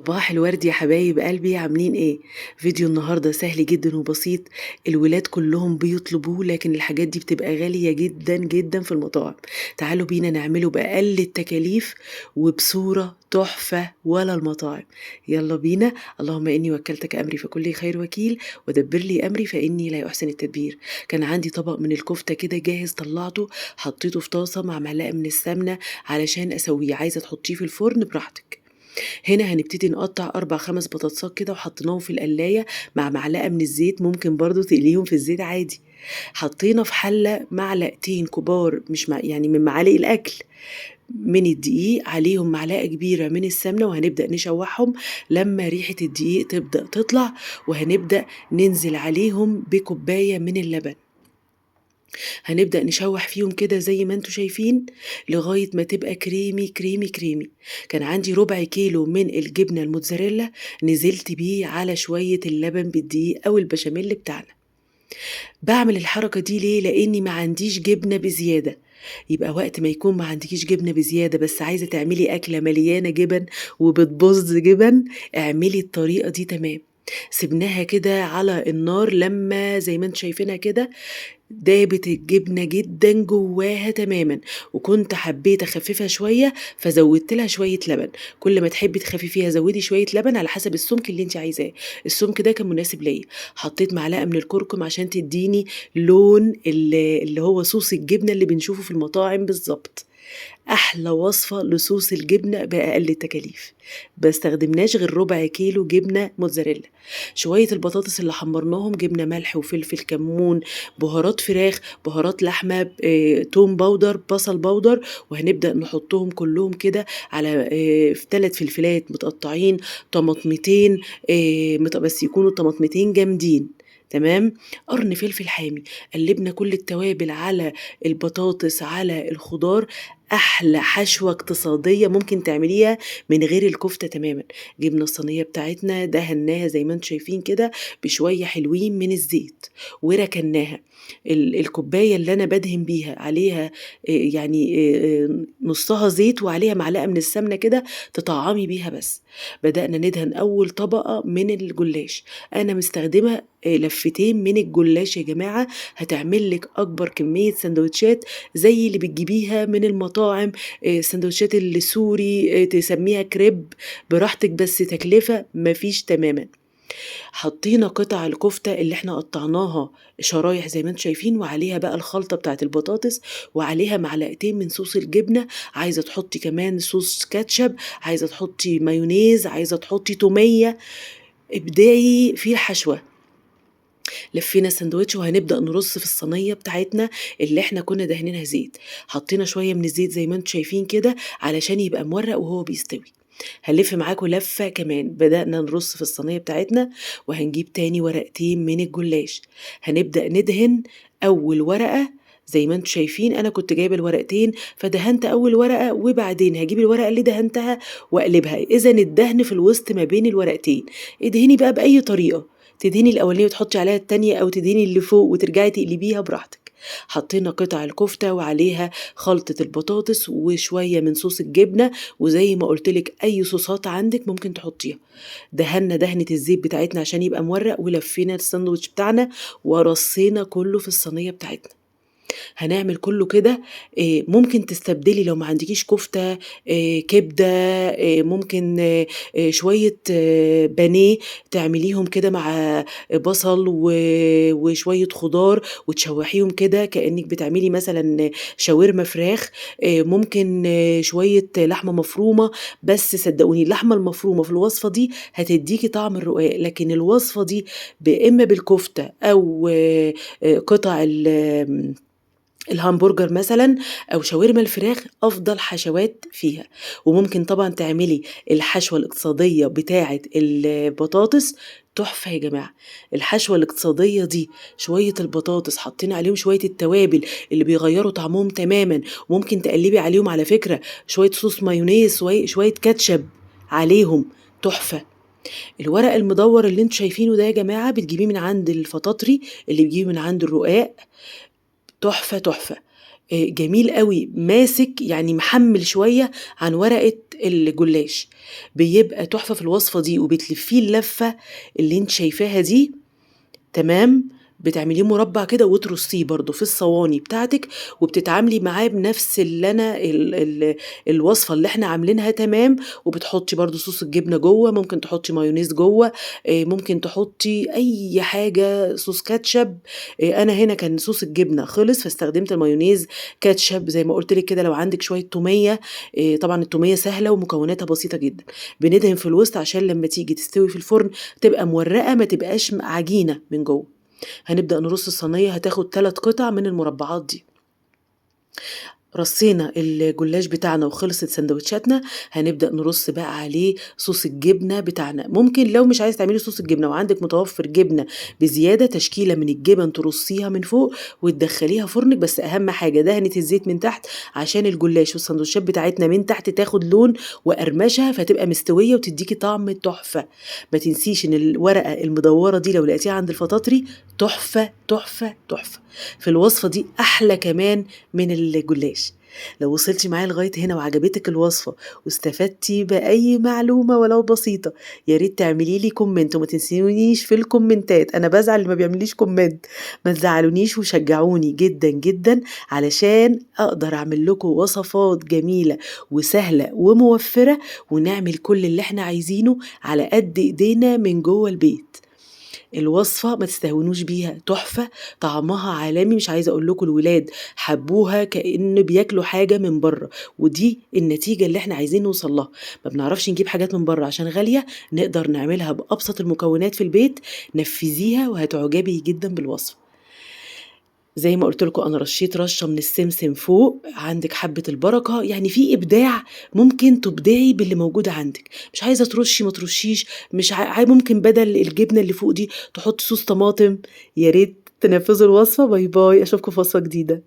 صباح الورد يا حبايب قلبي، عاملين ايه؟ فيديو النهارده سهل جدا وبسيط، الولاد كلهم بيطلبوه، لكن الحاجات دي بتبقى غالية جدا جدا في المطاعم. تعالوا بينا نعمله بأقل التكاليف وبصورة تحفة ولا المطاعم. يلا بينا. اللهم إني وكلتك أمري فكل خير وكيل، ودبر لي أمري فإني لا أحسن التدبير. كان عندي طبق من الكفتة كده جاهز، طلعته حطيته في طاسة مع معلقة من السمنة علشان أسويه. عايزة تحطيه في الفرن براحتك. هنا هنبتدي نقطع 4-5 بطاطسات كده وحطيناهم في القلاية مع معلقة من الزيت، ممكن برضو تقليهم في الزيت عادي. حطينا في حلة معلقتين كبار، مش مع يعني من معالق الأكل، من الدقيق، عليهم معلقة كبيرة من السمنة، وهنبدأ نشوحهم لما ريحة الدقيق تبدأ تطلع، وهنبدأ ننزل عليهم بكوباية من اللبن. هنبدأ نشوح فيهم كده زي ما انتوا شايفين لغاية ما تبقى كريمي كريمي كريمي. كان عندي ربع كيلو من الجبنة الموتزاريلا، نزلت بيه على شوية اللبن بالدقيق أو البشاميل بتاعنا. بعمل الحركة دي ليه؟ لأني ما عنديش جبنة بزيادة. يبقى وقت ما يكون ما عندكيش جبنة بزيادة بس عايزة تعملي أكلة مليانة جبن وبتبظ جبن، اعملي الطريقة دي. تمام. سيبناها كده على النار لما زي ما انتوا شايفينها كده دابت الجبنة جدا جواها تماما، وكنت حبيت اخففها شوية فزودت لها شوية لبن. كل ما تحبي تخففيها زودي شوية لبن على حسب السمك اللي انت عايزاه. السمك ده كان مناسب ليا. حطيت معلقة من الكركم عشان تديني لون اللي هو صوص الجبنة اللي بنشوفه في المطاعم بالظبط. احلى وصفة لصوص الجبنة باقل التكاليف. ما استخدمناش غير ربع كيلو جبنة موتزاريلا، شوية البطاطس اللي حمرناهم، جبنة ملح وفلفل كمون، بهارات فراخ، بهارات لحمة، توم powder، بصل powder، وهنبدأ نحطهم كلهم كده على 3 فلفلات متقطعين، طماطمتين، بس يكونوا الطماطمتين جامدين. تمام. قرن فلفل حامي. قلبنا كل التوابل على البطاطس على الخضار. احلى حشوه اقتصاديه ممكن تعمليها من غير الكفته تماما. جبنا الصينيه بتاعتنا دهناها زي ما انتم شايفين كده بشويه حلوين من الزيت وركناها. الكوبايه اللي انا بدهن بيها عليها يعني نصها زيت وعليها معلقه من السمنه كده تطعمي بيها بس. بدأنا ندهن اول طبقه من الجلاش. انا مستخدمه لفتين من الجلاش يا جماعه، هتعمل لك اكبر كميه سندوتشات زي اللي بتجيبيها من المطاعم، سندوتشات السوري، تسميها كريب براحتك، بس تكلفه مفيش تماما. حطينا قطع الكفتة اللي احنا قطعناها شرايح زي ما انتم شايفين، وعليها بقى الخلطة بتاعت البطاطس، وعليها معلقتين من صوص الجبنة. عايزة تحطي كمان صوص كاتشب، عايزة تحطي مايونيز، عايزة تحطي تومية، ابدعي في الحشوة. لفينا السندوتش وهنبدأ نرص في الصينية بتاعتنا اللي احنا كنا دهنينها زيت. حطينا شوية من الزيت زي ما انتم شايفين كده علشان يبقى مورق وهو بيستوي. هنلف معاكم لفة كمان. بدأنا نرص في الصينية بتاعتنا، وهنجيب تاني ورقتين من الجلاش. هنبدأ ندهن أول ورقة زي ما انتم شايفين. أنا كنت جايبة الورقتين فدهنت أول ورقة، وبعدين هجيب الورقة اللي دهنتها وأقلبها. إذن الدهن في الوسط ما بين الورقتين. ادهني بقى بأي طريقة، تدهني الأولانية وتحطي عليها التانية، أو تدهني اللي فوق وترجعي تقلبيها براحتك. حطينا قطع الكفتة وعليها خلطة البطاطس وشوية من صوص الجبنة، وزي ما قلتلك أي صوصات عندك ممكن تحطيها. دهنا دهنة الزيت بتاعتنا عشان يبقى مورق، ولفينا الساندوتش بتاعنا ورصينا كله في الصينية بتاعتنا. هنعمل كله كده. ممكن تستبدلي لو ما عندكيش كفتة، كبدة، ممكن، شوية، بانيه تعمليهم كده مع بصل وشوية خضار وتشوحيهم كده كأنك بتعملي مثلا شاورما فراخ، ممكن، شوية لحمة مفرومة. بس صدقوني اللحمة المفرومة في الوصفة دي هتديكي طعم الرقاق، لكن الوصفة دي إما بالكفتة أو، قطع الهامبرجر مثلا او شاورما الفراخ افضل حشوات فيها. وممكن طبعا تعملي الحشوه الاقتصاديه بتاعه البطاطس تحفه يا جماعه. الحشوه الاقتصاديه دي شويه البطاطس حاطين عليهم شويه التوابل اللي بيغيروا طعمهم تماما، وممكن تقلبي عليهم على فكره شويه صوص مايونيز، شويه كاتشب عليهم، تحفه. الورق المدور اللي انتوا شايفينه ده يا جماعه بتجيبيه من عند الفطاطري اللي بيجيبيه من عند الرقاق، تحفة تحفة. جميل أوي، ماسك يعني محمّل شوية عن ورقة الجلاش، بيبقى تحفة في الوصفة دي، وبتلفيه اللفة اللي أنتِ شايفاها دي، تمام، بتعمليه مربع كده وترصيه برضه في الصواني بتاعتِك، وبتتعاملي معاه بنفس اللي أنا ال ال الوصفة اللي إحنا عاملينها تمام، وبتحطي برضه صوص الجبنة جوّه، ممكن تحطي مايونيز جوّه، ممكن تحطي أي حاجة، صوص كاتشب. أنا هنا كان صوص الجبنة خلص فاستخدمت المايونيز، كاتشب زي ما قُلت لِك كده. لو عندِك شوية تومية، طبعًا التومية سهلة ومكوناتها بسيطة جدًا. بندهن في الوسط عشان لمّا تيجي تستوي في الفرن تبقى مورقة، ما تبقاش عجينة من جوّه. هنبدأ نرص الصينية، هتاخد 3 قطع من المربعات دي. رصينا الجلاش بتاعنا وخلصت سندوتشاتنا، هنبدأ نرص بقى عليه صوص الجبنة بتاعنا. ممكن لو مش عايزة تعملي صوص الجبنة وعندك متوفر جبنة بزيادة، تشكيلة من الجبن ترصيها من فوق وتدخليها فرنك، بس أهم حاجة دهنة الزيت من تحت عشان الجلاش والسندوتشات بتاعتنا من تحت تاخد لون وقرمشة، فتبقى مستوية وتديكي طعم تحفة. ما تنسيش إن الورقة المدورة دي لو لقيتيها عند الفطاطري تحفة تحفة تحفة. في الوصفة دي أحلى كمان من الجلاش. لو وصلتي معايا لغاية هنا وعجبتك الوصفة واستفدتي بأي معلومة ولو بسيطة، يا ريت تعملي لي comment، وما تنسونيش في الكومنتات، أنا بزعل اللي ما بيعمليش comment، ما تزعلونيش وشجعوني جدا جدا علشان أقدر أعمل لكم وصفات جميلة وسهلة وموفرة، ونعمل كل اللي احنا عايزينه على قد إيدينا من جوه البيت. الوصفة ما تستهونوش بيها، تحفة، طعمها عالمي، مش عايزة أقول لكم الولاد حبوها كأن بياكلوا حاجة من بره، ودي النتيجة اللي احنا عايزين نوصل لها. ما بنعرفش نجيب حاجات من بره عشان غالية، نقدر نعملها بأبسط المكونات في البيت. نفذيها وهتعجبي جدا بالوصفة. زي ما قلت لكم أنا رشيت رشة من السمسم فوق، عندك حبة البركة، يعني في إبداع ممكن تبدعي باللي موجود عندك. مش عايزة ترشي ما ترشيش، مش ممكن بدل الجبنة اللي فوق دي تحط صوص طماطم. يا ريت تنفذوا الوصفة. bye bye، أشوفكم في وصفة جديدة.